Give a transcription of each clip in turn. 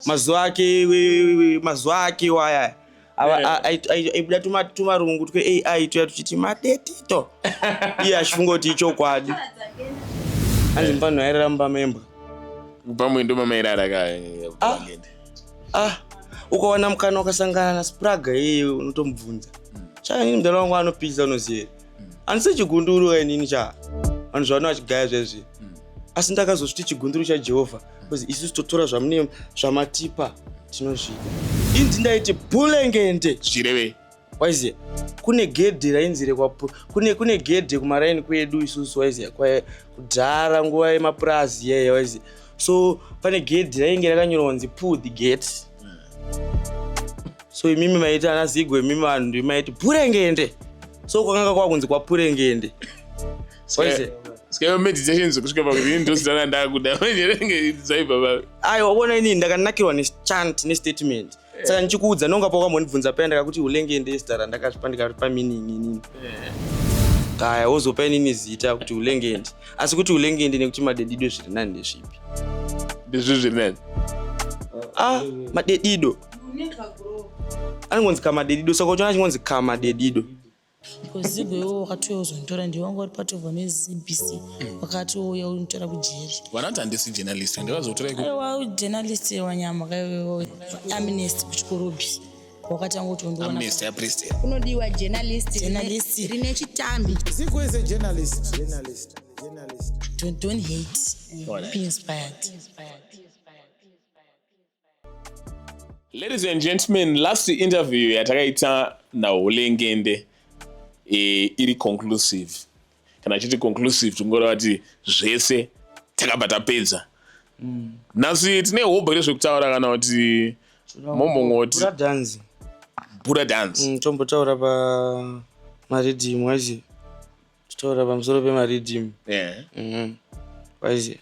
Mazuva ake, mazuva ake iwaya aibuda tumarungu tweAI tuya tuchiti madetito, iye achifunga kuti ichokwadi. Hanzi mufanhu airara mumba membwa. Pamwe ndo mamairara ka. Ah, ah, ukawana mukana ukasangana naSpraga iyeye unotomubvunza. Cha, inini mudhara wangu anopisa, unoziva here? Handisi chigunduru ka inini cha vanhu zvavano vachigaya zvezvi, asi ndakazosviti chigunduru chaJehovha because isusu totora zvamune zvamatipa tinozvida. Inzi ndaiti Bulengende. Zvichirevei? Waiziya kune gedhe rainzi rekwa kune gedhe kumaraini kwedu isusu, waiziya, kudhara nguva yemapurazi yeye, waiziya. So pane gedhe rainge rakanyorwa kunzi "Pull the gate". So imimi maiti ana Zigo, imimi vanhu ndimi maiti Purengende. So kwakanga kwakunzi kwaPurengende, waiziya. Saka meditation dzokusvika pakuti ini ndozitana ndakuda manje zvaibva pa Aiwa, ona, inini ndakanakirwa nechant nestatement, saka ndichikuudza nonga pakambondibvunza paya ndakakuti Ulengende zita randakazvipa, ndikaripa meaning inini. Kaya wozopa inini zita kuti Ulengende, asi kuti Ulengende nekuti Madedido zviri nani ndezvipi? Ndizvo zviri nani. Ah, Madedido anongonzi kaMadedido, saka uchiona achingonzi kaMadedido. Because Zigo iwo wakatouya uzonditora, ndiwe wanga uri part of vaneZBC wakatouya unditora kujeri. Vanoti handisi journalist, ndakazotora iko. Aiwa, journalist wanyama kaiwewe, Amnesty kuChikurubi wakatanga kutondiona. Amnesty yapresident. Kunodiwa journalist Journalist. rine chitambi. Zigo is a journalist. Journalist. Journalist. Don't hate, be inspired. Ladies and gentlemen, last interview yatakaita naHulengende iri conclusive. Kana achiti conclusive, tingoreva kuti zvese takabva tapedza. Nhasi tine hope rezvekutaura kana kuti mombongoti Bura dhanzi. Bura dance. Tombotaura pamariddim, waizi totaura pamusoro pemariddim. Waizi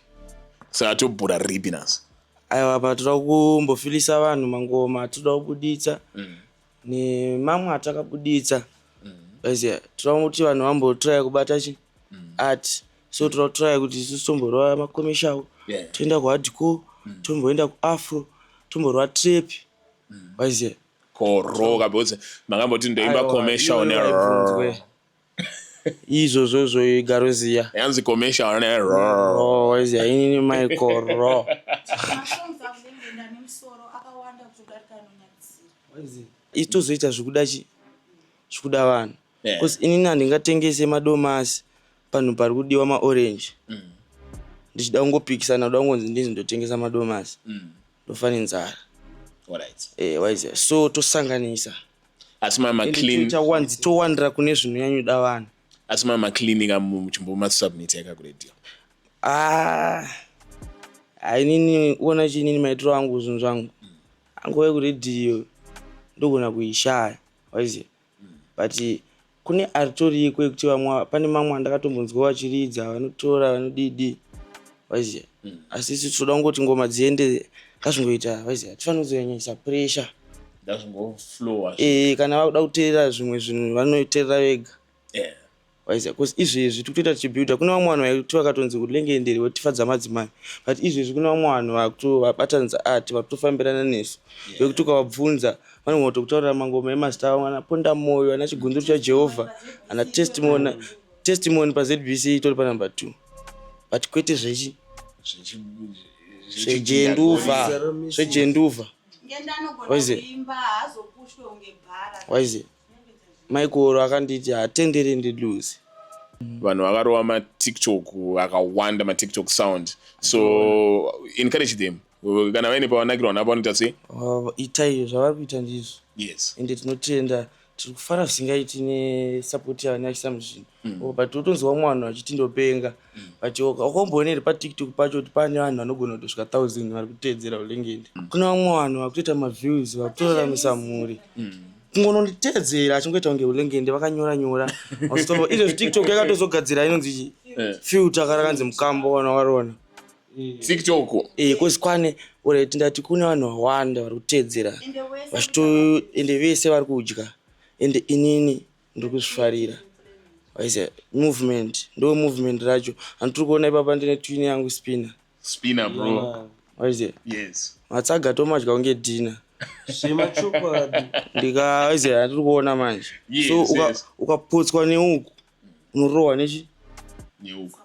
Saka tobhura ripi nhasi? Aiwa, pa toda kumbofilisa vanhu mangoma atoda kubuditsa nemamwe atakabuditsa, waiziya. Toda kuti vanhu vambotraya kubata chi art, so toda kutraya kuti isusu tomborova macommercial, toenda kuhardcore, tomboenda kuafro, tomborova trap, waiziya. Koroka, because makamboti ndoimba Aiwa, commercial iyoyo haibvunzwe. Izvozvozvo igaroziya. Yanzi commercial ne Ro, waiziya, inini Michael ro. Masongs aUlengende ane musoro akawanda kutodarika anonyadzisira. Itozoita zvekuda chi zvekuda vanhu, because inini handingatengese madomasi panhu pari kudiwa maorange ndichida kungopikisana, kuda kungonzi ndinzi ndotengesa madomasi, ndofa nenzara. Waiziya, so tosanganisa. Asi ma Ende maclean toita wanzi towandira kune zvinonyanyoda vanhu. Asi maclean muchimbomasubmit yakakuredio? Ah, inini uona chiinini maitiro angu, zvinhu zvangu angove kuredhiyo ndogona kuishaya, waiziya, but kune aritoriko ekuti vamwe pane mamwe andakatombonzwa vachiridza, vanotora vanodidi, waiziya. Asi isu toda kungoti ngoma dziende, ngazvingoita, waiziya, tifanira kuzonyanyisa pressure. Ndazvingoflowa. Kana vakuda kuteerera zvimwe zvinhu vanoteerera vega, waiziya, because izvezvi tikutoita tichibuilda. Kune vamwe vanhu vaiti vakatonzi Ulengende wetifadza madzimai, but izvezvi kune vamwe vanhu vakutovabatanidza art vari kutofambirana nesu, vekuti ukavabvunza vanogona kutokutaurira mangoma emazita avo, ana Ponda Moyo, ana Chigunduru chaJehovha, ana Testimony. Testimony paZBC itori panumber 2, but kwete zvechi zvejenduva zvejenduva. Ngende anogona Waiziya. kuimba, haazopushwe unge bhara. Waiziya, Michael akanditi hatendere ndiluze. Vanhu vakarova maTikTok akawanda, maTikTok sound, so encourage them kana vaine pavanakirwa napo vanoita sei. Itai zvavari kuita ndizvo. Ende tinotenda, tiri kufara zvisingaiti nesapoti yavanachisa muzvinhu. Oh, but utonzwa vamwe vanhu vachiti ndopenga, but wakamboona here paTikTok pacho kuti pane vanhu vanogona kutosvika 1000 vari kuteedzera Ulengende? Kune vamwe vanhu vakutoita maviews, vakutoraramisa mhuri kungononditeedzera achingoita kunge Ulengende vakanyora nyora. Izvezvi TikTok yakatozogadzira inonzi chi filter karakanzi mukambo, kana wariona. TikTok. Cause kwane, alright, ndati kune vanhu vawanda vari kuteedzera Ende wese vachito, ende vese vari kudya, ende inini ndiri kuzvifarira, waiziya. Movement ndo movement racho handitiri kuona ipapa. Ndine twin yangu Spina. Spina, bro. Waiziya? Yes. Matsaga tomadya kunge dhina. Zvemachokwadi. Ndikawaiziya yandiri kuona manje. Yes, So yes. ukapotswa neuku unorohwa nechi Neuku.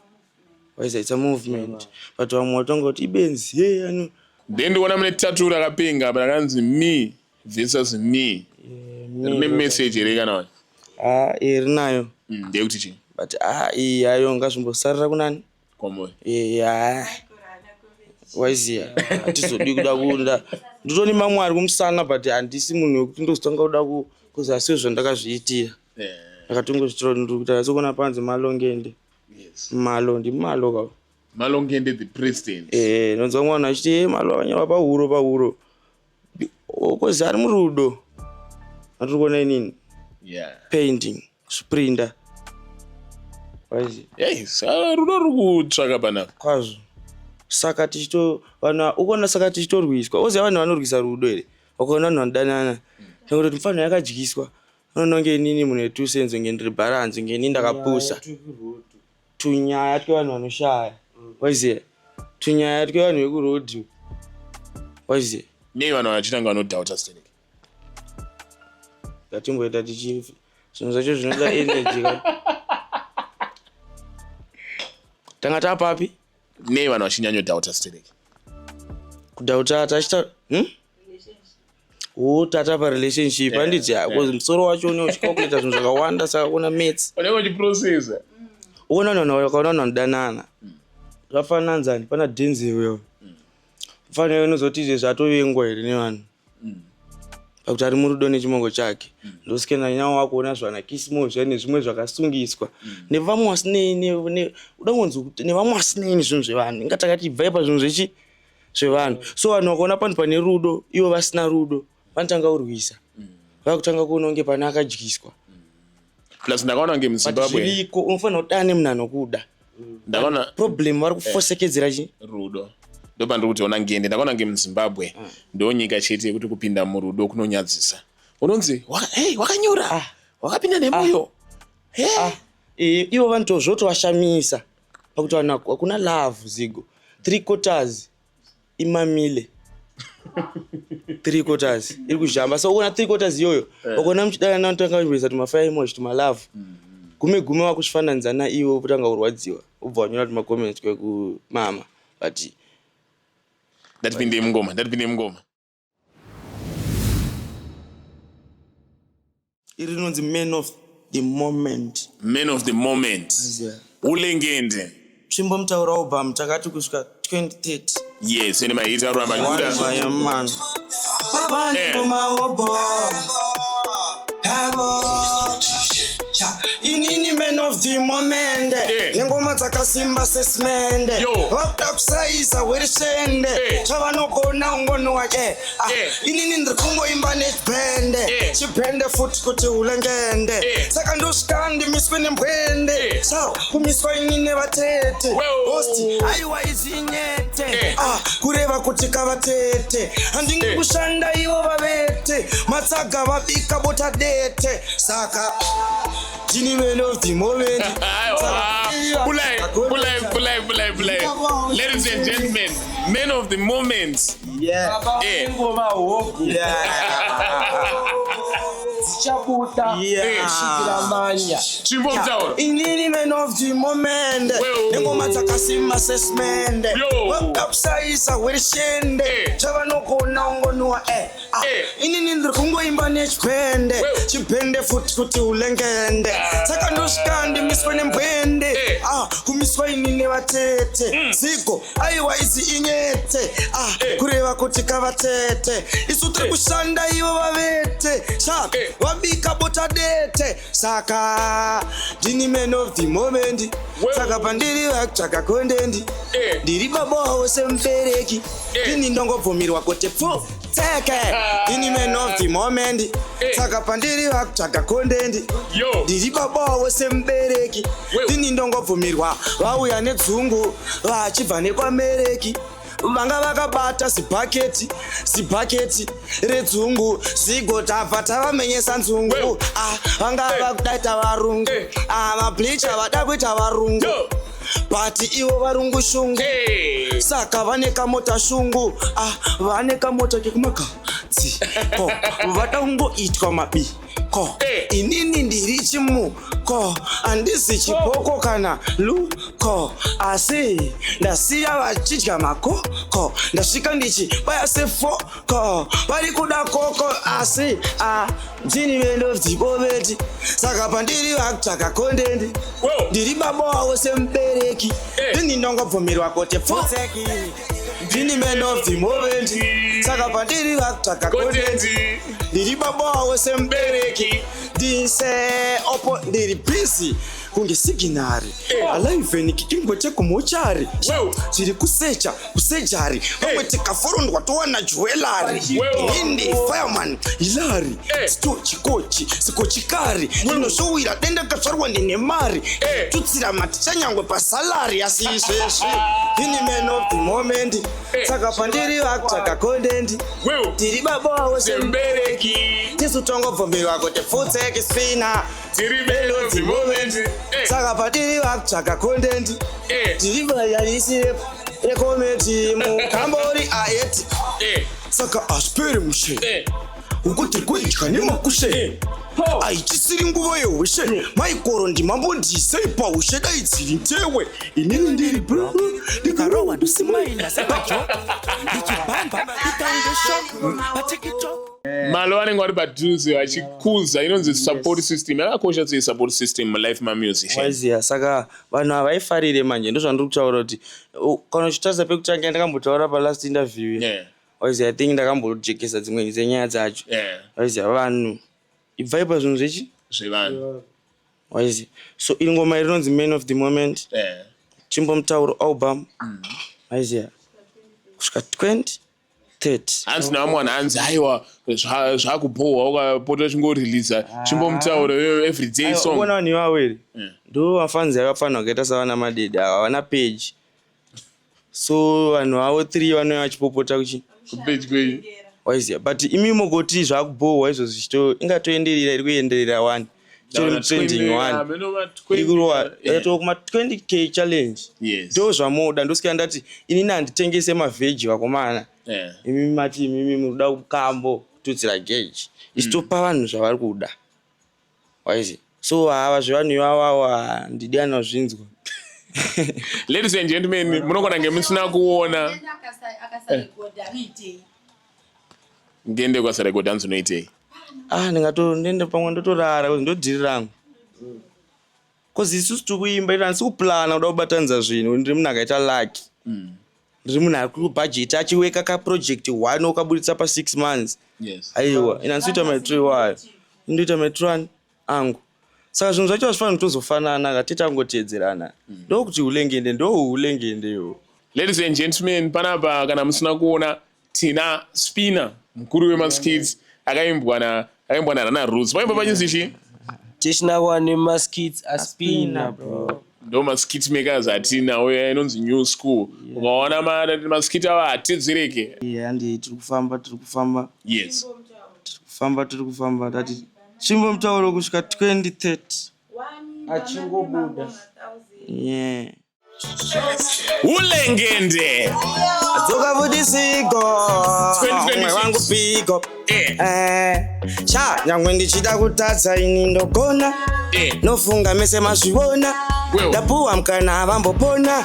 Waiziya, it's a movement. But vamwe vatonga kuti ibenzi ye ano. Then ndikuona mune tattoo rakapenga apa rakanzi me versus me. Rine message here kana wani? Ah, eh, rinayo. Ndeyekuti chii? But ah, iyi hayo ngazvimbosarira kunani? Kwamuri. Yeah. Waiziya, hatizodi kuda kunda. Nditoni mamwe ari kumusana but handisi munhu wekuti ndozotanga kuda ku kuzi asi zvandakazviitira. Ndakatongozviitira ndiri kuti asikuona panzi malongende. Yes. Malo ndimalo ka. Malongende the president. Eh, ndonzwa mwana achiti "Eh, malo akanyora pahuro pahuro. Kozi ari murudo. Andiri kuona inini. Yeah. Painting, sprinter. Waiziya. Yes, ah, rudo ruri kutsvaka panapa. Kwazvo. Saka tichito vanhu ukaona saka tichitorwiswa oziva vanhu vanorwisa rudo here ukaona vanhu vanodanana nekuti mufanhu yakadyiswa unoona kunge inini munhu wetu sense nge ndiri bharanzi nge inini ndakapusa tunyaya twevanhu vanoshaya waiziva tunyaya twevanhu vekurodhi waiziva. Nei vanhu vachitanga vanodhauta sterek? Ngatimboita tichi zvinhu zvacho zvinoda energy ka. Tanga tapapi? Nei vanhu vachinyanyodhauta sterek? Kudhauta tachita O tata parelationship handiti yeah, because musoro wacho une uchicalculata zvinhu zvakawanda saka kuona maths. Unenge uchiprocessa. Ukaona vanhu ukaona vanhu vanodanana zvafananzani pana Denzel uyo. Mfana unozoti izvezvi zvatovengwa here nevanhu pakuti ari murudo nechimongo chake. Ndosikena nyawo wakuona zvana Kismo zviya nezvimwe zvakasungiswa nevamwe vasinei uda kunzi kuti nevamwe vasinei nezvinhu zvevanhu. Inga takati ibvai pazvinhu zvechi zvevanhu. So vanhu vakaona panhu pane rudo ivo vasina rudo vanotanga kurwisa, vakutanga kuona kunge pane akadyiswa. Plus ndakaona kunge But muZimbabwe zviriko, unofanira kuda nemunhu anokuda. Ndakaona problem vari kufosekedzera chi rudo. Ndopandiri kuti ona ngende ndakaona kunge muZimbabwe ndo nyika chete yekuti kupinda murudo kunonyadzisa. Unonzi hey, wakanyura, wakapinda nemoyo. Hey. Ah, ivo vanotozvotovashamisa pakuti vanhu hakuna love zigo. 3/4 imamile. 3/4 iri kuzhamba. So ukaona 3/4 iyoyo, ukaona muchidanana unotanga kuisa tumafire emoji tumalove. Gume gume wakuzvifananidza naiwe wotanga kurwadziwa. Ubva wanyora tumacomments kwekumama. But Ndatipinde mungoma, ndatipinde mungoma. Iri rinonzi man of the moment. Man of the moment. Yeah. Ulengende. Tsvimbo mutauro album takati kusvika 2030. Yes, ene maita aramba One achibuda. man. Baba ndiko. Inini man of the moment. Nengoma dzakasimba sesimende. Yo. Vakuda kusaisa werishende. Chavanogona ungonowa ke. Ah, inini ndiri kungoimba nechibhende. Chibhende futi kuti ulengende. Saka ndosvika ndimiswe nembwende. Sa kumiswa ini nevatete. Well. Host aiwa izinyete. Ah, kureva kuti kavatete. Handingi kushanda ivo vavete. Matsaga vabika bota dete. Saka ndini man of the moment. Aiwa. Pulai, pulai, pulai, pulai, pulai. Ladies and gentlemen, man of the moment. Yeah. Ngoma hogo. Dzichabuda. Yeah. Kusvikira manya. Tsvimbo mutauro. Inini man of the moment. Well. Nengoma dzakasimba sesimende. Yo. Vakuda kusaisa werishende. Chavanogona ungonuwa eh. Ah, inini ndiri kungoimba nechibhende. Well. Chibhende futi kuti ulengende. Saka ndosvika ndimiswe nembwende. Ah, kumiswa ini nevatete. Zigo aiwa izi inyete. Ah, kureva kuti kavatete. Isu tiri kushanda ivo vavete. Sha, vabika bota dete. Saka ndini man of the moment. Well. Saka pandiri vakutsvaka content. Ndiri baba wavo semubereki. Ndini ndongobvumirwa kuti pfu teke. Ndini man of the moment. Saka pandiri vakutsvaka content. Yo. Ndiri baba wavo semubereki. Well. Ndini ndongobvumirwa vauya nedzungu vachibva nekwamereki. Vanga vakabata zibhaketi zibhaketi redzungu zigo tabva tavamenyesa nzungu. Well. Ah, vanga vakudaita varungu. Eh. Ah, mableacher vada kuita varungu. Yo. But ivo varungu shungu. Saka vane kamota shungu. Ah, vane kamota kekumagadzi ko vada kungoitwa mabiko. Inini ndiri chimuko, handisi chipoko kana luko, asi ndasiya vachidya makoko. Ndasvika ndichibaya sefoko, vari kuda koko, asi ndini man of the moment. Saka pandiri vakutsvaka content, ndiri baba wavo semubereki. Ndini ndongobvumirwa kuti pfutseki. Ndini man of the moment. Saka pandiri vakutsvaka content, ndiri baba wavo semubereki. Ndise opo ndiri busy kunge signal alive nikikingote kumochari, tiri kusecha kusejari, vamwe tikaforondwa towana jewellery. Inini fireman hilari sitochikochi sikochikari, ndinoshowira denda katsvarwa ndine mari, tutsira matichanyangwe pasalary. Asi izvezvi ndini man of the moment. Saka pandiri vakutsvaka content, tiri baba wavo semubereki. Tisu tongobvumirwa kuti pfutseki spina. Tiri man of the moment. Saka patiri vakutsvaka content, tiri vayarisi rekometi mukambori aeti. Saka asiperi mushe ukuti kuidya nemakushe, aichisiri nguva yehushe. Maikoro ndimambondisei paushe, dai dziri ntewe. Inini ndiri bro, ndikarohwa ndosimaila sepajo, ndichibhamba itangesho paTikTok. Malo vanenge vari padhuze vachikuza inonzi support system. Yakakosha sei support system mulife mamusician? Waiziya, saka vanhu havaifarire manje. Ndozvandiri kutaura kuti kana uchitarisa pekutanga, ndakambotaura palast interview. Waiziya, I think ndakambojekesa dzimwe dzenyaya dzacho. Waiziya, vanhu ibvai pazvinhu zvechi zvevanhu. Waiziya, so iri ngoma iri rinonzi Man of the Moment. Chimbomutauro album, waiziya, kusvika 20 30. Hanzi navamwe vanhu, hanzi aiwa, zvakubhohwa ukapota uchingoreleasa chimbomutauro everyday song. Uona vanhu ivavo here? Ndo vafanzi vakafanira kuita savana Madede ava, havana page, so vanhu vavo three vanouya vachipopota kuchi kupage kwenyu. Waiziya, but imi mogoti zvakubhohwa izvo, zvichito ingatoenderera, iri kuenderera one, itori mutrending one, iri kurowa yatova kuma 20K challenge. Ndo zvamoda. Ndosika ndati inini handitengese mavheji, vakomana. Imimi mati imimi munoda kukambo kututsira geji, isu topa vanhu zvavari kuda, waizi. So hava zvevanhu ivavawo handidi anozvinzwa. Ladies and gentlemen, munogona nge musina kuona. Akasarekodha anoitei? Ngende kwasarekodha, hanzi unoitei? Ah, ndingato ndiende pamwe ndotorara kuti ndodhiri rangu, cause isusu tiri kuimba ito handisi kuplana kuda kubatanidza zvinhu. Ndiri munhu akaita lucky, ndiri munhu ari kubhajeti achiweka kaproject one okaburitsa pa6 months. Aiwa, ine handisi kuita maitiro iwayo, indoita maitiro ani angu. Saka zvinhu zvacho hazvifaniri kutozofanana ka, titangoteedzerana. Ndokuti hulengende, ndohulengende. Ladies and gentlemen, panapa kana musina kuona, tina Spina, mukuru wemaskits, akaimbwa naRana Roots. Paimba pachinzi chii? Tichinakuwa nemaskits aSpina, bro. Ndo maskit makers atinawo, inonzi new school. Ukaona maskit ava hatedzereke. Handi tiri kufamba, tiri kufamba. Tiri kufamba, tiri kufamba. Tati chimbo mutauro kusvika 2030. Achingobuda. Yeah. Ulengende. Dzoka futi sigo. 2026. Umwe wangu pigo. Cha nyangwe ndichida kutadza, ini ndogona. Nofunga mese mazvivona. Ndapuwa mukana, vambopona.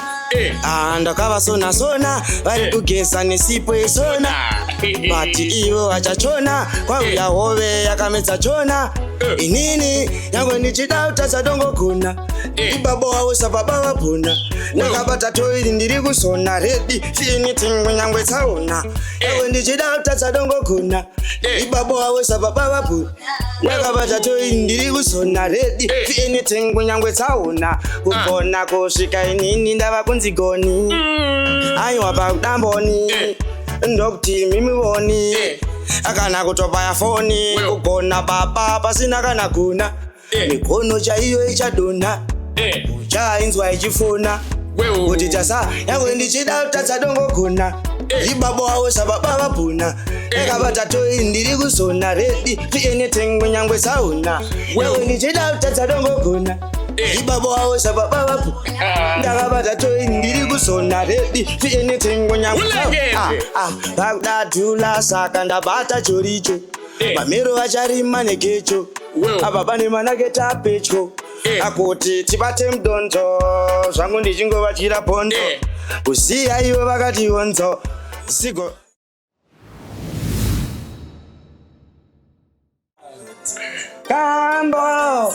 Ah, ndakavasona sona, vari kugeza nesipo yesona, but ivo vachachona kwauya hove yakamedza chona. Inini nyangwe ndichida kutadza dongogona, ibaba wavo sababa vapona. Ndakabata toiri, ndiri kusona, ready anything nyangwe tsaona. Nyangwe ndichida kutadza dongogona, ibaba wavo sababa vapona. Ndakabata toiri, ndiri kusona, ready anything nyangwe tsaona. Kugona kusvika inini ndava kunzi goni, aiwa, pakudamboni ndokuti mimivoni kana kutobaya foni. Kugona baba pasina kana guna, mikono chaiyo ichadonha, uchainzwa ichifona kuti tasa. Yange ndichida kutadza dongogona, ibaba wavo sababa vapona. Ndakabata toi, ndiri kusona, ready for anything nyangwe sauna. Yange ndichida kutadza dongogona. Ibaba wavo sababa vapo. Ndakabata toi ndiri kuzona ready for anything. Ulengende. Vakudadhula saka ndabata choricho. Mamero vacharima nekecho. Well. Apa pane manaketa pedyo. Akuti tibate mudonzo zvangu ndichingovatyira bhondo. Kusiya ivo vakati onzo zigo. Kambo.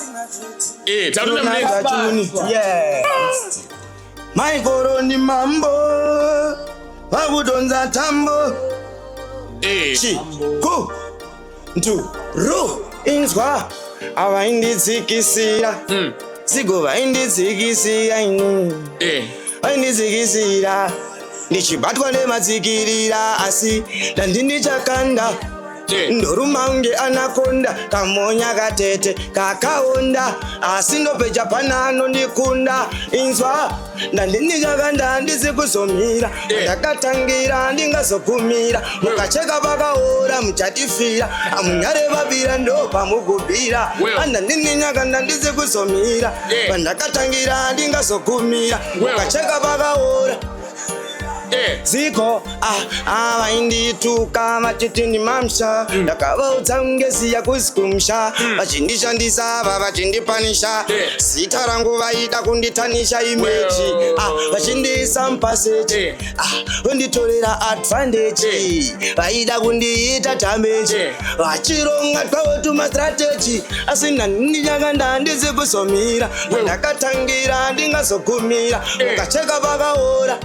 Tatunda munext. Chuni. Yeah. Maikoro ni mambo vakudonza tambo. Chi ku ndu ru inzwa avainditsikisira. Zigo vainditsikisira ini. Vainditsikisira ndichibatwa nematsikirira asi ndandindichakanda. Ndoruma kunge anakonda kamonya katete kakaonda asi ndopeja pana anondikunda. Inzwa ndandindichakanda handisi kuzomira. Ndakatangira ndingazogumira. Mukacheka pakaora muchatifira. Amunyare vabira ndo pamugubira. Andandindinyakanda ndisi kuzomira. Pandakatangira ndingazogumira. Mukacheka pakaora. Ziko vaindituka vachiti ndimamsha. Ndakavaudza kunge kuzi kumsha. Vachindishandisa vachindipanisha. Zita rangu vaida kunditanisha image. Vachindiisa mupaseji. Vonditorera advantage. Vaida kundiita damage. Vachironga twavo tumastrategy asi ndandindinyakanda handisi kuzomira. Ndakatangira ndingazogumira. Mukacheka pakaora.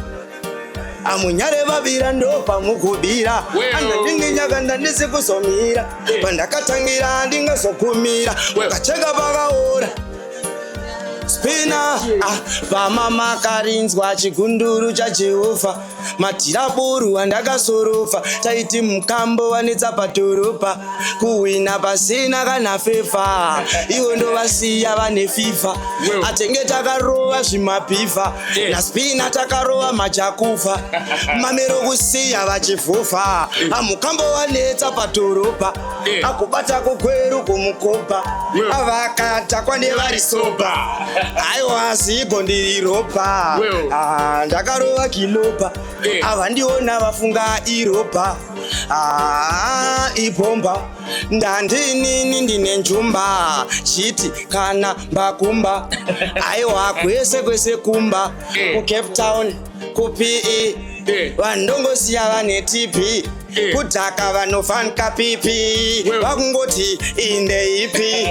Amunyare vabira ndo pamugubira. Andandindinyakanda ndisi kuzomira. Pandakatangira ndingazogumira. Mukacheka pakaora. Spina pamamakarinzwa chigunduru chaJehovha. Matiraburu andakasorofa taiti mukambo wanetsa padhorobha. Kuhwina pasina kana fefa. Ivo ndovasiya vane fifa. Atenge takarova zvimabhifa. Naspina takarova majakufa. Mamero kusiya vachivhufa. Amukambo wanetsa padhorobha. Akubata kugweru kumukopa. Avakatakwa nevari soba. Aiwa zigo ndiri ropa. Ndakarova kilopa. Avandiona vafunga iropa. Ibhomba. Ndandinini ndine njumba. Chiti kana mbakumba. Aiwa kwese kwese kumba. KuCape Town, kuPE. Vandongosiya vane TB. Kudhaka vanofanika pipi. Vakungoti inde ipi.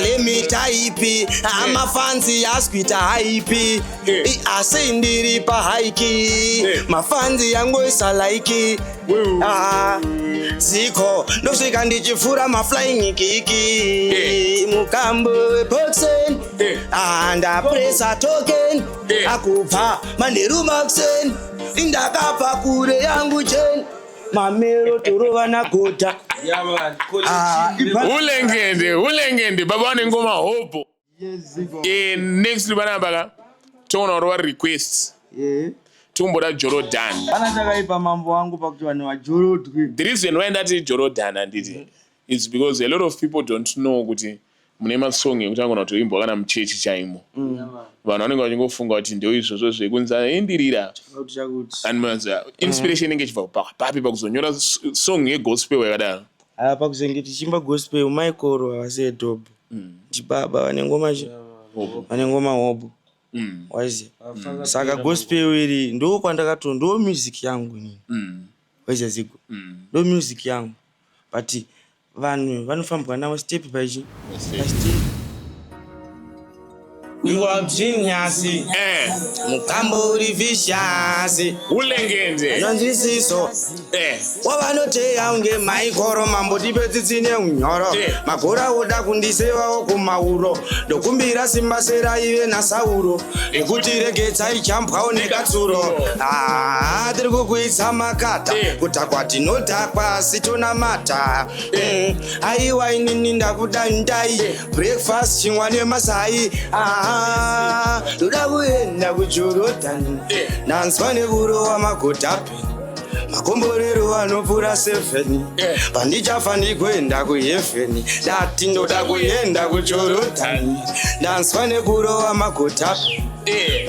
Lemita ipi. Mafanzi askuita haipi. Asi ndiri pahaiki. Mafanzi yangoisa laiki. Ziko ndosvika ndichifura maflying kiki. Mukambo weboxen. Ndapresa token. Akubva manheru maxen. Indakabva kure yangu chen. Mamero torova nagodha. Ulengende, ulengende, baba vane ngoma hopo. Next panapa ka toona kuti vari request. Tikumboda Jordan. Pana chakaipa mambo wangu pakuti vanhu vajorodwe. The reason why ndati Jordan handiti it's because a lot of people don't know kuti mune masong ekuti angona kutoimbwa kana muchechi chaimo. Vanhu vanenge vachingofunga kuti ndio izvozvo zvekunzi indirira. Chakuti chakuti. And manza inspiration inenge ichibva papi pakuzonyora song yegospel yakadaro. Pakuzenge tichiimba gospel Michael havasi edhobho. Ndibaba vane ngoma chi? Vane ngoma hobo. Waiziya. Saka gospel iri ndo kwandakato ndo music yangu inini. Waiziya zigo. Ndo music yangu. But vanhu vanofambwa navo step by chi? By step. Iwa genius. Mukambo uri vicious. Ulengende. Nonzwisiso. Wavanoteya unge maikoro mambo tipe tsitsi neunyoro. Magora oda kundisevawo kumauro. Ndokumbira simba seraive naSauro. Nekuti regedza ichambwawo nekatsuro. Tiri kukuitsa makata. Kudhakwa tinodhakwa asi tonamata. Aiwa inini ndakuda ndai. Breakfast chingwa nemasai. Ndoda kuenda kuJorodhani. Ndanzwa nekurowa magodhapi. Makomborero anopfuura 7. Pandichafa ndikuenda kuheaven. Ndati ndoda kuenda kuJorodhani. Ndanzwa nekurova magota.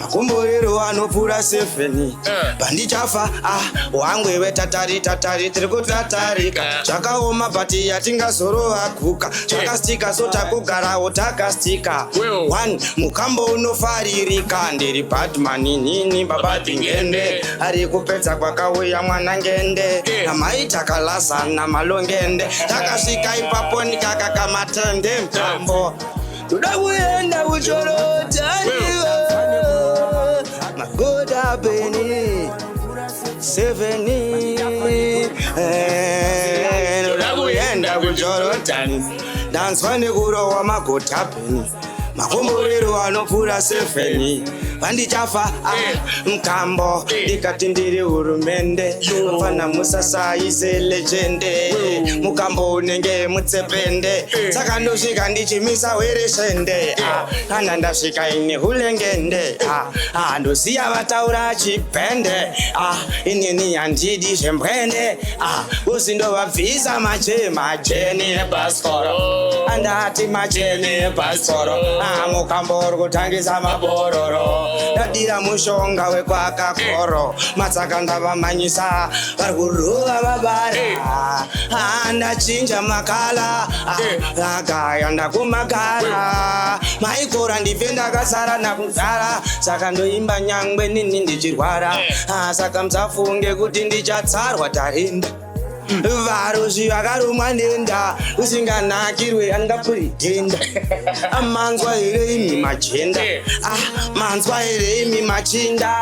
Makomborero anopfuura 7. Pandichafa, ah, wangwewe tatari tatari tiri kutatarika. Zvakaoma, but yatingazorova guka. Zvakastika, so takugarawo takastika. One mukambo unofaririka. Ndiri badman inini, babadingende ari kupedza kwakauya mwana ngende namai takalazana malongende. Takasvika ipapo nikakakamatende mukambo. Toda kuenda kuJorodhani, magoda peni seveni. Ndoda kuenda kuJorodhani, ndanzwa nekurohwa magota peni. Makomborero anopfuura 7. Pandichafa, ah, mukambo. Ndikati ndiri hurumende, mfana musasaize legend. Mukambo unenge mutsepende, saka ndosvika ndichimisa wereshende. Ah, kana ndasvika ini hulengende, ah, ah, ndosiya vataura chibhende. Ah, inini handidi zvembwende. Ah, usindovabvisa mache majeni ebhasikoro. Andati majeni ebhasikoro. Ah, mukambo uri kutangisa mabororo. Ndadira mushonga wekwakakoro. Matsaka ndavamhanyisa, vari kurova mabara. Ah, ndachinja makala. Ah, agaya ndakumakara maikora ndife ndakasara nakuzara. Saka ndoimba nyangwe nini ndichirwara. Ah, saka musafunge kuti ndichatsarwa. Tarinda varozvi vakarumwa nenda usinganakirwe angapurigenda. Manzwa here imi majenda? Ah, manzwa here imi machinda?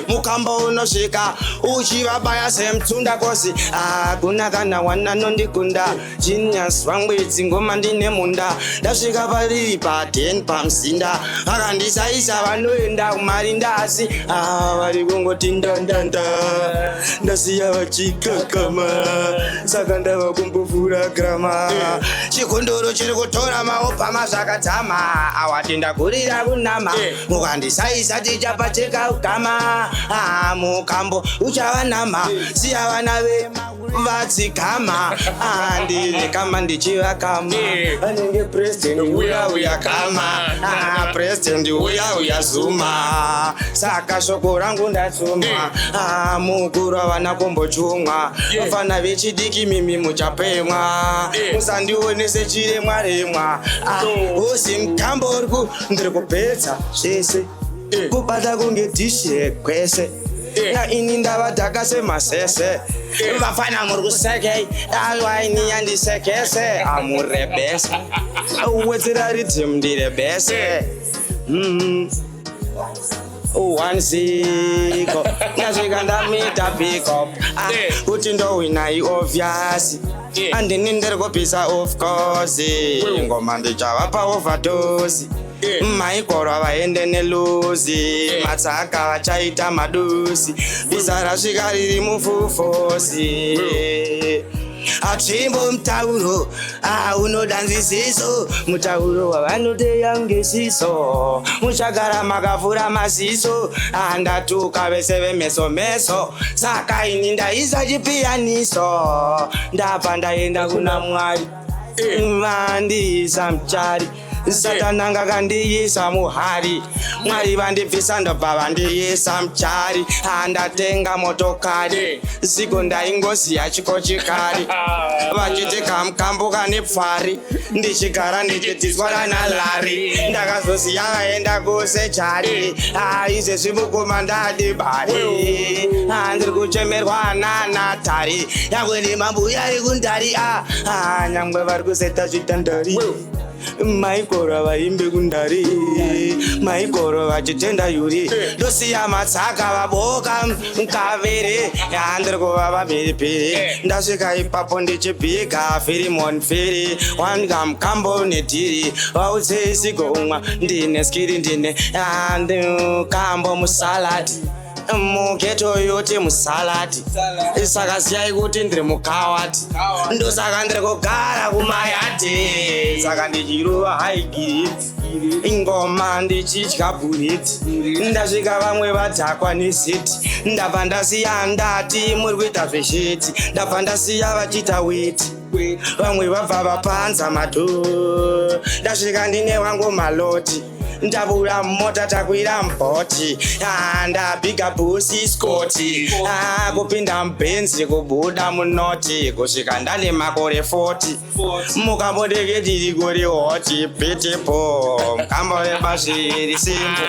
Mukamba unosvika uchivabaya semutunda, kosi hakuna kana wananondikunda. Genius wangwedzi ngoma ndine munda. Ndasvika pariri pa10 pamuzinda, vakandisaisa vanoenda kumarinda, asi ah, vari kungoti ndandanda. Ndasiya vachikakama, saka ndava kumbovhura grama. Chikunduru chiri kutora maobhama zvakadzama. Awati ndakurira kunama. Mukandisaisa tichapacheka ugama. Ah, mukambo uchava nama. Siya vana ve vadzikama. Ah, ndiri kama ndichivakama. Vanenge president uya uya kama. Ah, president uya uya Zuma. Saka shoko rangu ndatsuma. Ah, mukuru havana kumbochumwa. Vafana vechidiki, mimi muchapemwa. Musandionese chiremwa remwa. Ah, usi mutambo uri ndiri kupedza zvese, kubata kunge dhishi rekwese. Na ini ndavadhaka semasese. Vafana muri kusekei? Aiwa, ini yandisekese amurebese. Wedzera rhythm, ndirebese. One ziko ndasvika ndamita pick up. Ah, kuti ndowina iobvious. Andini ndiri kupisa, of course. Ngoma ndichavapa overdose. Maikoro vaende neluzi. Matsaka vachaita madusi. Bisa rasvika riri mufufosi. Atsvimbo mutauro unoda nzwisiso. Mutauro wavanoteya ngesiso. Muchagara makavhura maziso. Andatuka vese vemeso meso. Saka ini ndaisa chipiyaniso, ndabva ndaenda kuna Mwari. Vandiisa muchari, Satana ngakandiisa muhari. Mwari vandibvisa, ndobva vandiisa muchari. Andatenga motokari, ziko ndaingoziya chikochikari. Vachiti kamukambo kane pfari, ndichigara ndichitizwa nalari. Ndakazoziya vaenda kusejari. Izvezvi mukoma ndadi bari, ndiri kuchemerwa nanatari, nyangwe nemambuya ekundari. Nyangwe vari kuseta zvitandari. Maikoro vaimbe kundari, maikoro vachitenda yuri. Ndosiya matsaka vaboka mukavere. Yandiri kuvava mhiripiri. Ndasvika ipapo ndichibhika firimon firi wanga mukambo nedhiri. Vaudzei sigomwa ndine skill, ndine mukambo musaladi mugeto yoti musaladi. Saka ziyai kuti ndiri mukawati, ndosaka ndiri kugara kumayadhi. Saka ndichirova high grades. Ingoma ndichidya bhureti, ndasvika vamwe vadhakwa nezeti. Ndabva ndasiya ndati muri kuita zvesheti, ndabva ndasiya vachiita weti, vamwe vabva vapanza madho. Ndasvika ndine wangu maloti, ndabura mota, takwira mboti. Ah, ndabhiga bhusi skoti. Ah, kupinda mubhenzi, kubuda munoti, kusvika ndane makore 40. Mukambodeke tiri kuri hot beautiful, mukamboreba zviri simple,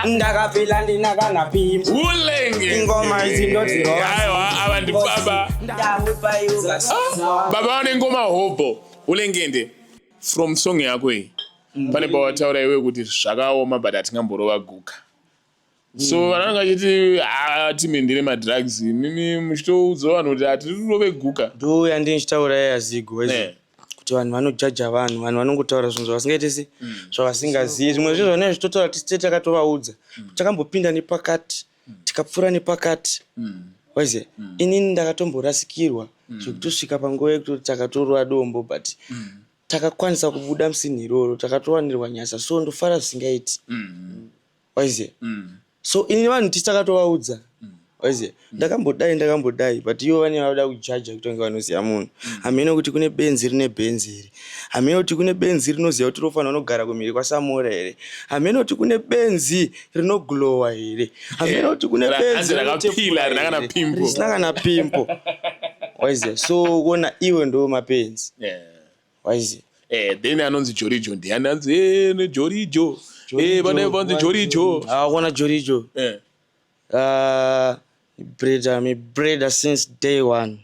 ndakapila ndina kana pimbo. Ulenge. Ingoma idzi ndodzirova. Aiwa, ava ndibaba. Baba vane ngoma hobho. Ulengende, from song yako iyi, pane pawataura iwe kuti zvakaoma, but hatingamborova guka. So vanhu vanenge vachiti, "Ah, time ndine madrugs." Mimi muchitoudza vanhu kuti hatirove guka. Ndo yandini ndichitaura yazigo kuti vanhu vanojaja vanhu, vanhu vanongotaura zvinhu zvavasingaite se zvavasingazivi. Zvimwe zvezvo zvanenge zvitotaura tisite, takatovaudza takambopinda nepakati, tikapfuura nepakati. Waiziva, inini ndakatomborasikirwa zvekutosvika panguva yekutoti takatorwa dombo, but takakwanisa kubuda musini iroro, takatowanirwa nyasha. So ndofara zvisingaiti, waiziva. So ini vanhu tisi takatovaudza, waiziva, ndakambodai, ndakambodai, but ivo vane vanoda kujaja kuti vange vanoziva munhu. Hamene kuti kune benzi rine benzi here, hamene kuti kune benzi rinoziva kuti rofanira kunogara kumhiri kwaSamora here, hamene kuti kune benzi rinoglowa here, hamene kuti kune benzi Hanzi rakapila, rina kana pimple. Risina kana pimple, waiziva. So kuona iwe ndo mapenzi, waiziva. Then anonzi Jorijo ndiani? Anzi neJorijo, vane vanzi Jorijo. Akuona Jorijo. Brother, my brother since day one.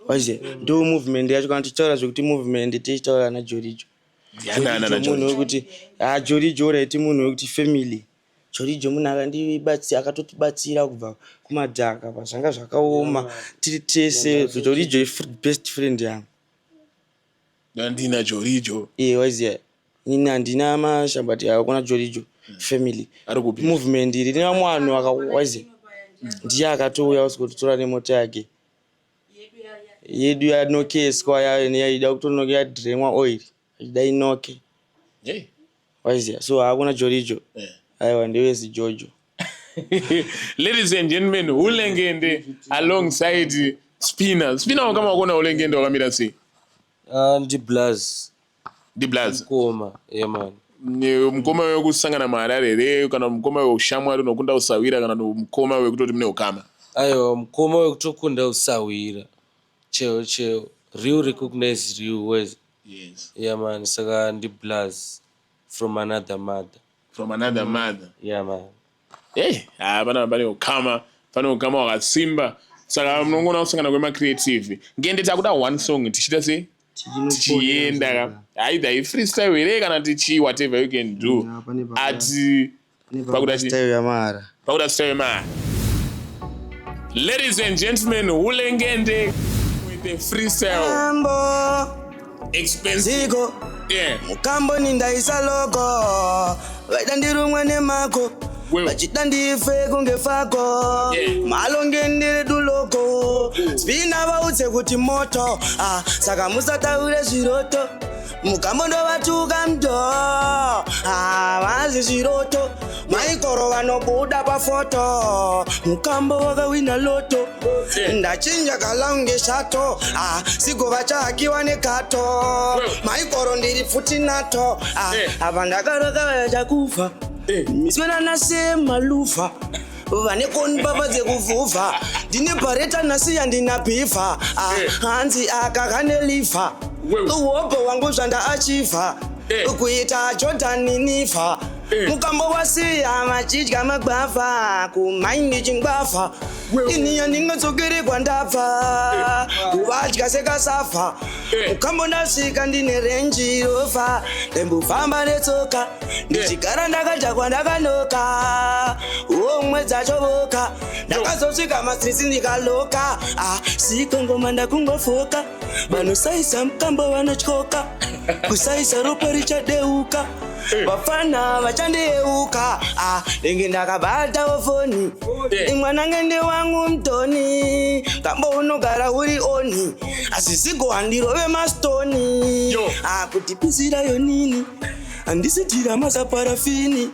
Waiziva, ndo movement yacho. Kana tichitaura zvekuti movement, tichitaura naJorijo. Ndiani ana Jorijo munhu naJorijo? wekuti, ah, Jorijo raiti munhu wekuti family. Jorijo munhu akandibatsira, akatotibatsira kubva kumadhaka pazvanga zvakaoma tiri tese. Jorijo best friend yangu. Ndandina Jorijo. Iye, waiziva, inini handina mashambati ayo kuna Jorijo family. Ari kupi? Movement iri rine vamwe vanhu waiziva, ndiye akatouya usikotitora nemota yake yedu yanokeswa, yaida kutonoka, yadremwa oil, achida inoke. Waiziva, so hakuna Jorijo. Aiwa, ndewesi Jojo. Ladies and gentlemen, Ulengende alongside Spina. Spina, wakama wakona Ulengende wakamira sei? Ah, ndiblaz. Ndiblaz. Mukoma, yeah man. Mukoma wekusangana muHarare here, kana mukoma weushamwari unokunda usawira, kana mukoma wekutoti mune ukama? Aiwa, mukoma wekutokunda usawira cheo cheo, real recognize real ways. Yeah man, saka ndiblaz from another mother. From another mother. Yeah man. Hey, ah, pana pane ukama, pane ukama hwakasimba. Saka munongona kusangana kwemacreative. Ngende takuda one song, tichiita sei, tichienda ka, either ifreestyle here kana tichi whatever you can do. Yeah, pane Ati pakuda style yamara. Pakuda style yemara. Ladies and gentlemen, Ulengende with the freestyle. Mambo. Expensive. Ziko. Mukamboni ndaisa logo, vaida ndirumwe nemako, vachida ndife kunge fako. Malonge duloko Spina, vaudze kuti moto. Ah, saka musataure zviroto, mukambo ndovatuka mdo. Ah, vazi zviroto, maikoro vanobuda pafoto, mukambo wakawina lotto. Ndachinja kalaunge shato. Ah, sigo vachahakiwa nekato, maikoro ndiri pfuti nato. Ah, apa ndakaroka chakufa miswena nasemalufa, vane konipapa dzekuvhuvha, ndine bhareta nasi yandina bhivha. Ah, hanzi aka kane liver, uhogo wangu zvandaachivha kuita Jordan nifa. Mukambo wasiya vachidya magwavha, kumaindi chingwavha, ini yandingatsokere kwandabva, kuvadya sekasafa. Mukambo ndasvika ndine Range Rover, ndembofamba netsoka, ndichigara ndakadhakwa, ndakanoka omwe dzachovoka, ndakazosvika mastreets ndikaloka. Ah, sikongoma ndakungofoka, vanosaisa mukambo vanotyoka, kusaisa ropa richadeuka, vafana vachandiyeuka. Ah, ndenge ndakabatawo foni, imwana ngende wangu mutoni, kambo unogara uri on, asi sigo handirove mastoni. Ah, kuti pisirayo nini. Handisi dhirama saparafini,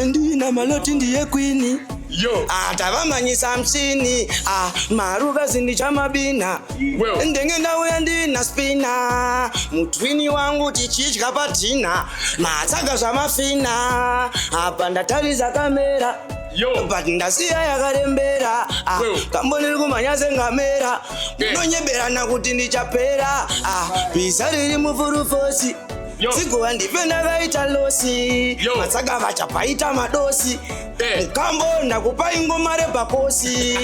ndina Maloti ndiye kwini. Yo. Ah, tavamanyisa muchini. Ah, marukazi ndichamabina. Well. Ndenge ndauya ndina spina, mutwini wangu tichidya padhina, matsaga zvamafina. Apa ndatarisa kamera. Yo. But ndasiya yakarembera. Ah, Well. kambo ndiri kumhanya sengamera. Yeah. Munonyeberana kuti ndichapera. Ah, bhiza riri mufurufosi. Yo. Zigova ndife ndakaita losi. Yo. Matsaga vachapaita madosi. Eh. Mukambo ndakupai ngoma repakosi.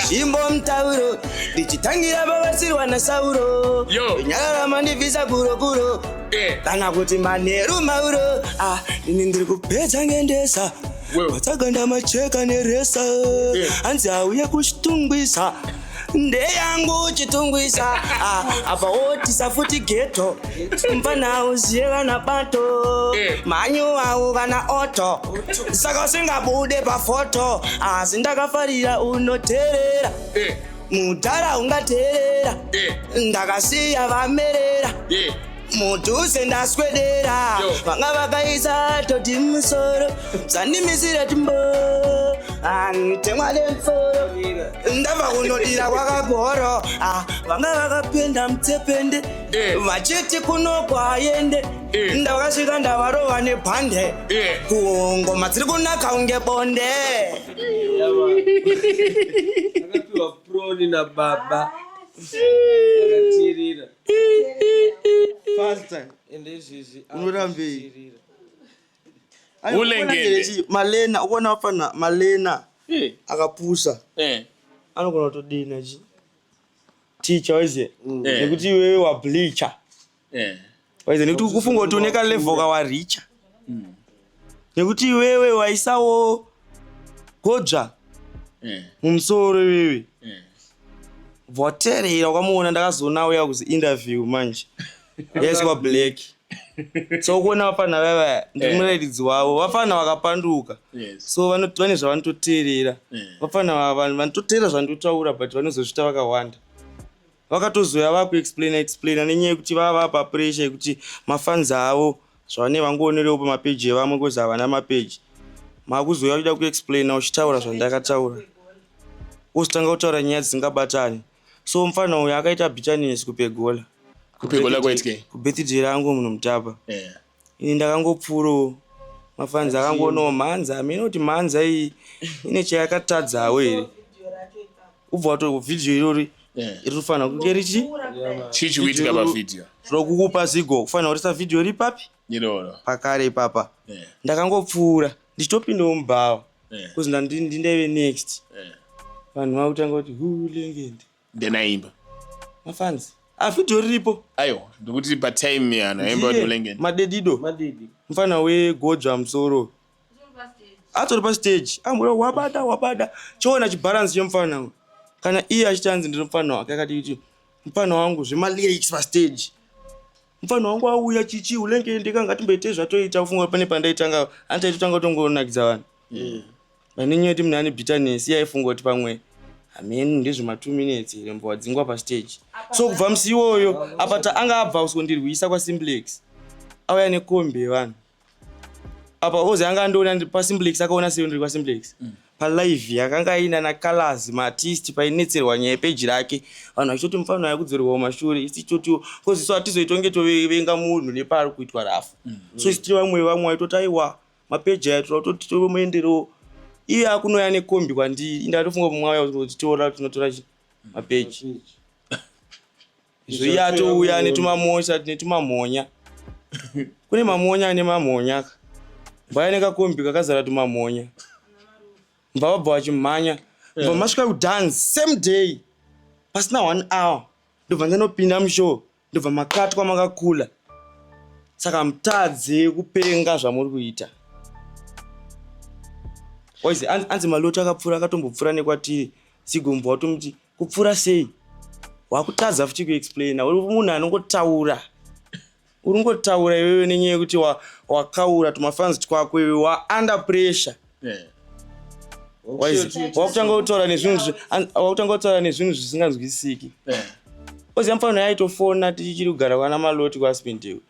Zvimbo mutauro ndichitangira pavasirwa naSauro. Yo. Nyarara mandibvisa gurokuro. Eh. Kana kuti manheru mauro. Ah, ini ndiri kupedza ngendesa. Well. Matsaga ndamacheka neresa. Yeah. Hanzi auye kuchitungwisa. Ndeyangu chitungwisa. Ah, apa wotisa futi geto. Mfana uziye kana bato. Eh. Manyu au kana oto. Saka usingabude pafoto. Asi ndakafarira unoteerera. Eh. Mudhara ungateerera. Eh. Ndakasiya vamerera. Yeah. Mudhuze ndaswedera. Yo. Vanga vakaisa toti musoro, zvandimisira timbo antemwa lemforo, ndabva kunodira kwakagoro. Ah, vanga vakapenda mutsepende. Eh. Vachiti kuno kwaende. Eh. Ndakasvika ndavarova nebhande. Eh. Kungoma dziri kunaka unge bonde. Akapiwa proni nababa, akatirira. Ende izvizvi Unorambei? akutirira. Ulengende. Malena ukuona wafana Malena Eh. akapusa. Eh. Anogona kutodina chi ticha waiziya. Eh. Nekuti iwewe wableacha. Eh. Waiziya, nekuti kufunga kuti une kalevel kawaricha, nekuti iwewe waisawo godzva Eh. mumusoro iwewe. Eh. Bvawateerera ukamuona, ndakazoona uya kuzi interview manje yaiswa black. So kuona vafana vaya, ndiri murairidzi wavo, vafana vakapanduka. Yes. So vane zvavanototeerera. Eh. Vafana vanototeerera zvandotaura, but vanozozvita vakawanda vakatozoya vakuexplaina explaina nenyaya yekuti vava papressure yekuti mafans avo zvavane vangoonerewo pamapeji evamwe, 'cause havana mapeji. Makuzoya uchida kuexplaina uchitaura zvandakataura, wozotanga kutaura nyaya dzisingabatani. So mufana uyu akaita bitterness kupegola. Kupegola kwaitikei? Kubirthday rangu, munhu mutapa. Eh. Ini ndakangopfuurawo, mafanzi akangoonawo mhanza, hamene kuti mhanza iyi ine chayakatadzawo here, ubva wato vhidhiyo irori. Eh. Iri kufanira kunge richi Chii chikuitika pavhidhiyo? Rokukupa zigo kufanira kurisa vhidhiyo ripapi? Iroro. Pakare ipapa. Eh. Ndakangopfuura ndichitopindawo mubhawa. Eh. 'Cause ndaive next. Eh. Vanhu vakutanga kuti hulengende. Then aimba. Mafanzi, avhidhiyo riripo. Aiwa, ndikuti patime yana aimba kuti Ndiye Ulengende. Madedido. Madidi. Mufana wegodzva musoro atori pastage, amboda wabada wabada, chiona chibharansi chemufana uyu. Kana iye achiti anzi ndiri mufana wake, akati kuti mufana wangu zvemalyrics pastage, mufana wangu auya chichi ulengende kanga timboite zvatoita kufunga pane pandaitanga andaitotanga kutongonakidza vanhu. Pane nyaya yekuti munhu ane bitterness, iye aifunga kuti pamwe hameni ndezvema 2 minutes here, mbwa wadzingwa pastage. So kubva musi iwoyo apa anga abva kuzondirwisa kwasimplex, auya nekombi yevanhu apa, ozi anga andiona ndiri pasimplex, akaona sei ndiri kwasimplex palive yakanga aina nacolors maartist, painetserwa nyaya yepeji rake, vanhu vachitoti mufana yakudzorerwa mumashure. Isi tichitotiwo 'cause isu hatizoitonge tovenga munhu nepaari kuitwa rafu. So isi tiri vamwe vamwe vaitoti aiwa, mapeji aya toda kutoti tomuenderewo. Iye akunoya nekombi kwandiri, indatofunga kuti mwauya kuti tora tinotora chi mapeji izvo, iye atouya netumamosha netumamhonya. Kune mamonya ane mamhonya ka, mbaya nekakombi kakazara tumamhonya, mbva vabva vachimhanya, mbva masvika kudance same day pasina one hour, ndobva ndanopinda mushow, ndobva makatwa makakula. Saka mutadze kupenga zvamuri kuita. Waizi anzi Maloti akapfuura, akatombopfuura nekwatiri sigombwa, watomuti kupfuura sei, wakutadza futi kuexplaina. Uri munhu anongotaura, uri ngotaura iwewe nenyaya yekuti wakaura tumafanzi twako, iwe wa under pressure. Waizi wakutanga kutaura nezvinhu wakutanga kutaura nezvinhu zvisinganzwisisiki. Oziva mufaniro yaitofona tichiri kugara kwana Maloti kuAspendale.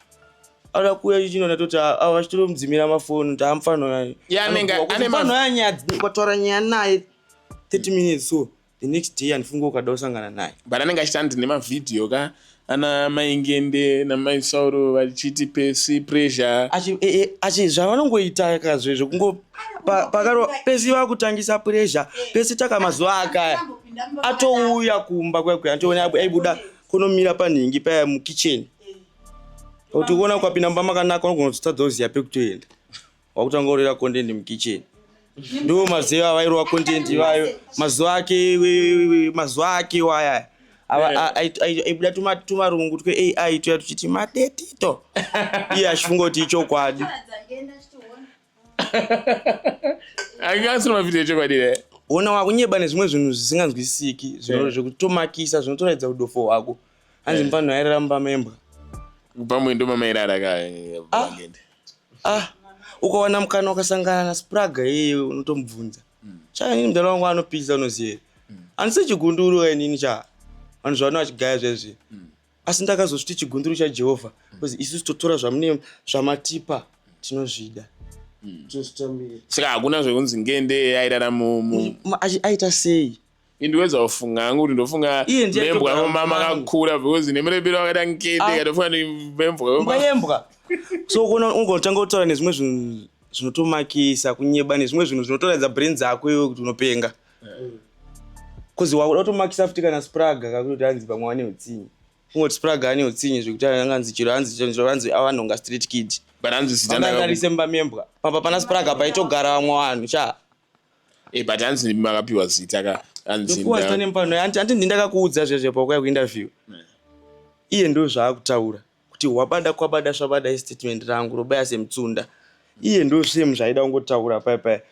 Ada kuuya chichinona toti ava vachitomudzimira mafoni kuti amufanira. Yeah, anenge- ane Mufano yanyaya ukataura nyaya naye 30 minutes, so the next day handifunge ukada kusangana naye. But anenge achiti andi nemavhidhiyo ka ana Maingende naMaisauro vachiti Pesi pressure. Achi zvavanongoita kazve kungo pakaro Pesi vakutangisa pressure. Pesi taka mazuva akaya atouya kumba kuya kuya, antoona aibuda kunomira panhingi paya mukicheni, kuti uona ukapinda mumba makanaka unogona kutotadza kuziya pekutoenda, wakutanga kurera content mukicheni. Ndo mazuva avairova content ivayo, mazuva ake, mazuva ake waya aibuda tumarungu tweAI tuya tuchiti madetito, iye achifunga kuti ichokwadi. Anga asina mavhidhiyo echokwadi here? Ona wakunyeba nezvimwe zvinhu zvisinganzwisisiki, zvekutomakisa, zvinotoratidza udofo hwako. Hanzi mufanhu airara mumba membwa. Pamwe ndo mamairara ka. Ah. Ngende. Ah, ukawana mukana ukasangana naSpraga iyeye, unotomubvunza cha, inini mudhara wangu anopisa, unoziva here? Handisi chigunduru inini cha vanhu zvavano vachigaya zvezvi, asi ndakazosviti chigunduru chaJehovha, because isusu totora zvamune zvamatipa, tinozvida, tinozvitambira. Saka hakuna zvekunzi Ngende airara mu Aita sei? Indiwedza kufunga hangu kuti ndofunga Iye ndiye membwa atogara mama mumangu. akakura, because nemurebero wakada Ngende. Ah. Katofunga ni membwa. Mbwa yembwa. So kuona ungonotanga kutaura nezvimwe zvinhu zvinotomakisa, kunyeba nezvimwe zvinhu zvinotoratidza brain dzako iwe kuti unopenga, because wakuda kutomakisa futi kana Spraga kakuti hanzi pamwe wane utsinye. Kungoti Spraga ane utsinye zvekuti anganzi chero hanzi chero hanzi avanhonga street kid. But hanzi zita Vangangarise mumba membwa pamba pana Spraga paitogara vamwe vanhu cha. Eh, but hanzi makapiwa zita ka, hanzi Ndopuwa zita nemupano. Hanti ndindakakuudza zvezve paukuya kuinterview? Iye ndo zvaakutaura kuti wabada kwabada svabada, istatement rangu robaya semutsunda. Iye ndo same zvaida kungotaura paya paya.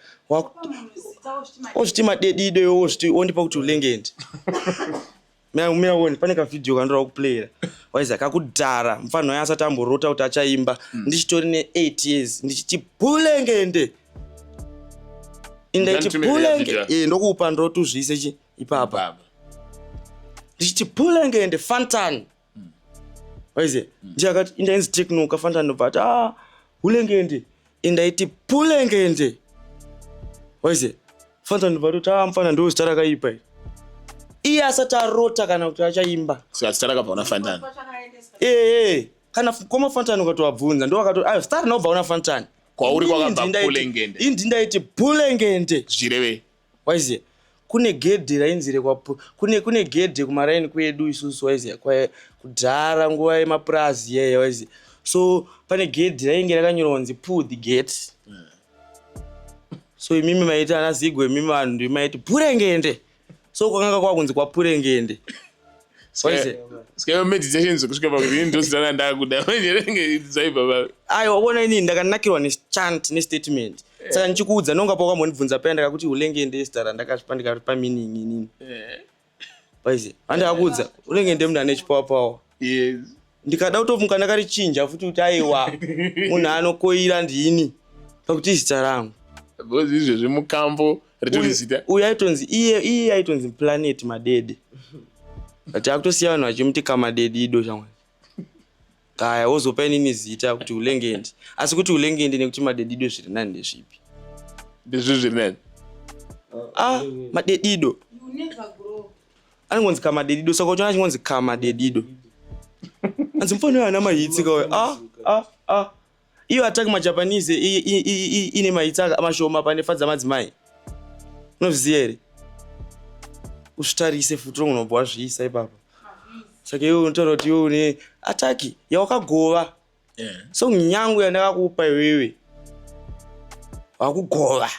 Ozviti madedido iwe, ozviti ondipa kuti ulengendi. Mira uone, pane kavhidhiyo kandora kuplayera waiza kakudhara, mufanhu waye asati amborota kuti achaimba, ndichitori ne8 years, ndichiti pulengende, indaiti Ndanditumire pulenge. video. Eh, ndokupa ndotuzviise chi ipapa. Baba. Ndichiti pulengende fantan, waize ndiye akati indainzi Teknoka fantan, ndobva ati a hulengende, indaiti pulengende, waize fantan, ndobva toti a mufana ndo zita rakaipa iri, iye asati arota kana kuti achaimba. Saka zita rakabva kuna Fantani? Ee, kana koma Fantani ukatovabvunza, ndo vakati ayo zita rinobva kuna Fantani. Kwauri Inini kwakabva Pulengende. Ini ndaiti pulengende. Zvichirevei? Waiziya kune gedhe rainzi rekwa kune gedhe kumaraini kwedu isusu, waiziya, kudhara nguva yemapurazi iyaya, waiziya. So pane gedhe rainge rakanyorwa kunzi "Pull the gate". So imimi maiti ana Zigo, imimi vanhu ndimi maiti purengende, so kwakanga kwakunzi kwapurengende, waiziya. Saka meditation dzekusvika pakuti ini ndo zita randakuda manje ringe dzaibva pa Aiwa, ona, inini ndakanakirwa nechant nestatement, saka ndichikuudza nonga paukambondibvunza paya, ndakakuti ulengende zita randakazvipa, ndikaripa meaning inini, waiziya. Handakakuudza ulengende munhu ane chipower. Ndikada kutomuka ndakarichinja futi kuti aiwa, munhu anokoira ndini, pakuti izita rangu. Because izvezvi mukambo ritori zita. Uyu aitonzi iye aitonzi Planet Madede, but akutosiya vanhu vachimuti kamadedido shamwari kaya, wozopa inini zita kuti ulengendi, asi kuti ulengendi nekuti madedido zviri nani ndezvipi? Ndezvi zviri nani. Ah, madedido anongonzi kamadedido, saka uchiona achingonzi kamadedido, anzi mufanira ana mahits kauya. Ah ah ah, iyo Attack Majapanese ine mahits mashoma pane Fadza Madzimai, unozviziva here? Uzvitarise futi, unobva wazviisa ipapo. Saka iwe unotaura kuti iwe une Attack yawakagova, song yangu yandakakupa iwewe wakugova.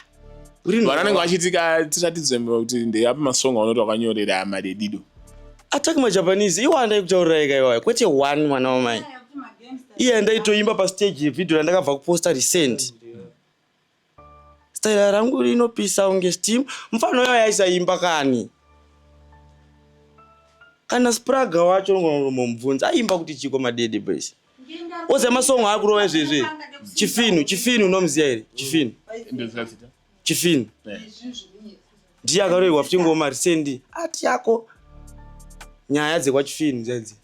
Uri Vanhu vanenge vachiti ka tiratidze kuti ndeapi masongo aunoti wakanyorera madedido. Attack Majapanese iwanda ikutaurirai kaiwayo, kwete one, mwana wamai. Iye ndaitoimba pastage, vhidhiyo randakabva kuposta recent, staira rangu rinopisa unge steam. Mufano yayo yaisaimba kani, kana Spraga wacho unogona aimba kuti chiko madede boys, oziva masongo akurova izvezvi. Chifinu, Chifinu unomuziva here? Chifinu. Ndoziva zita. Chifinu ndiye akarohwa futi ngoma recent, ati yako nyaya dzekwaChifinu dzadzi.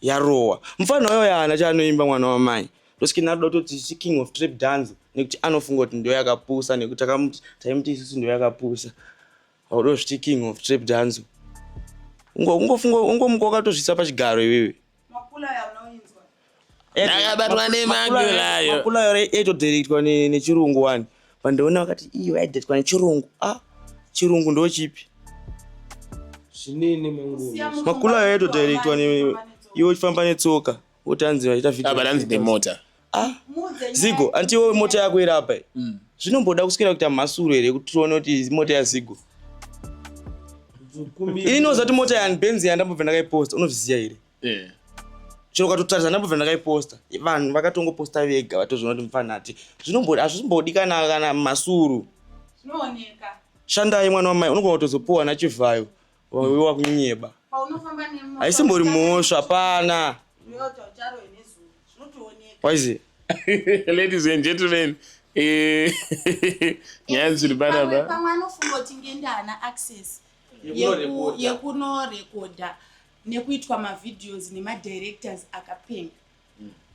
Yarowa mufana uyo yaana chaanoimba mwana wamai. Ndosiki nadoda kutoti chi king of trap dance, nekuti anofunga kuti ndo yakapusa, nekuti takamuti, taimuti isusu ndo yakapusa. Haudozviti king of trap dance, ungofunga ungomuka wakatozvisa pachigaro iwewe. Ndakabatwa nemakulayo. Makulayo yaitodirectwa nechirungu wani. Vandiona vakati iyo yaidirectwa nechirungu. Ah, chirungu ndo chipi? Zvinini mangoma. Makulayo yaitodirectwa iwe uchifamba netsoka, woti hanzi vaita video. Apa hanzi nemota. Ah, Zigo, anti iwe mota yako iri apa iyi. Zvinomboda kuswera kuita mhasuro here kuti tione kuti mota yaZigo? Ini ndinoziva kuti mota yani Benzi yandambobva ndakaiposta, unozviziva here? Eh. Chero ukatotarisa ndambobva ndakaiposta, vanhu vakatongoposta vega vatozoona kuti mufanati. Hazvimbodi kana mhasuru. Zvinooneka. Shandai mwana wamai, unogona kutozopuwa nachivhayo wakunyeba. Paunofamba nemota. Haisimbori mhosva, hapana. Toyota ucharohwe nezuva. Zvinotooneka. Waiziva? Ladies and gentlemen, nyaya dziri panapa. Pamwe anofunga kuti ngende haana access Yekunorekodha. Yekunorekodha nekuitwa mavideos nemadirectors akapenga.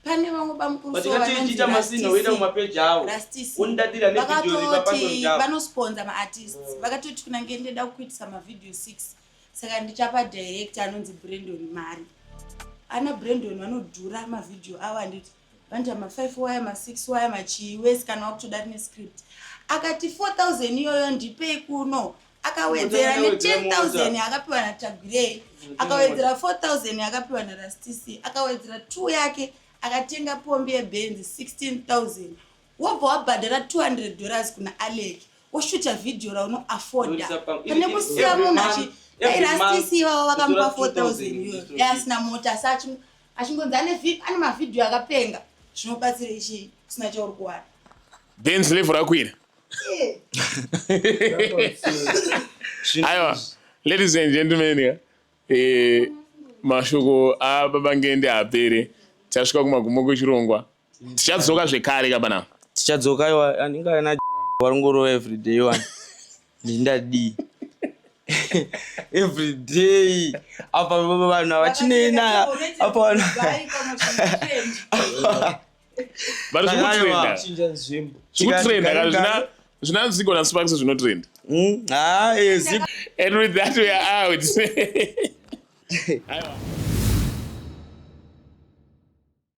Pane vamwe bamukuru But so tikati vanonzi tichiita masina, woenda Rastisi. kumapeji avo. Rastisi. Wondadira nevideo ripa Vakatoti passion java. vanosponsa maartists, vakatoti kuna ngende da kuitisa mavideo 6, saka ndichapa director anonzi Brandon mari. Ana Brandon vanodhura mavideo avo, handiti vanoita ma5 wire, ma6 wire, machii wese kana wakutoda rine script. Akati 4000 iyoyo ndipei kuno, akawedzera ne10 000 akapiwa naTagwirei, akawedzera 4000 akapiwa naRastc, akawedzera 2 yake, akatenga pombi yeBenzi 16 000, wobva wabhadhara $200 kuna Alec, woshuta vhidhiyo raunoafforda pane kusiya munhu achi dai Rastc ivavo vakamupa 4000 iyoyo, dai asina mota, asi achingonzi ane mavhidhiyo akapenga, zvinobatsira ichii usina chauri kuwana? Benz level rakwira. Aiwa, ladies and gentlemen, mashoko ababa Ngende apere. Tasvika kumagumo kwechirongwa. Tichadzoka zvekare kapanapa. Tichadzoka iwa, andinge ana varongorova everyday one. Ndindadii everyday apa vanhu havachinei apa vanhu. But zvikutrenda. Chinja nzvimbo. Zvikutrenda kana zvina Zigo naSparks zvinotrenda. Ha, Zigo. And with that we are out. Aiwa.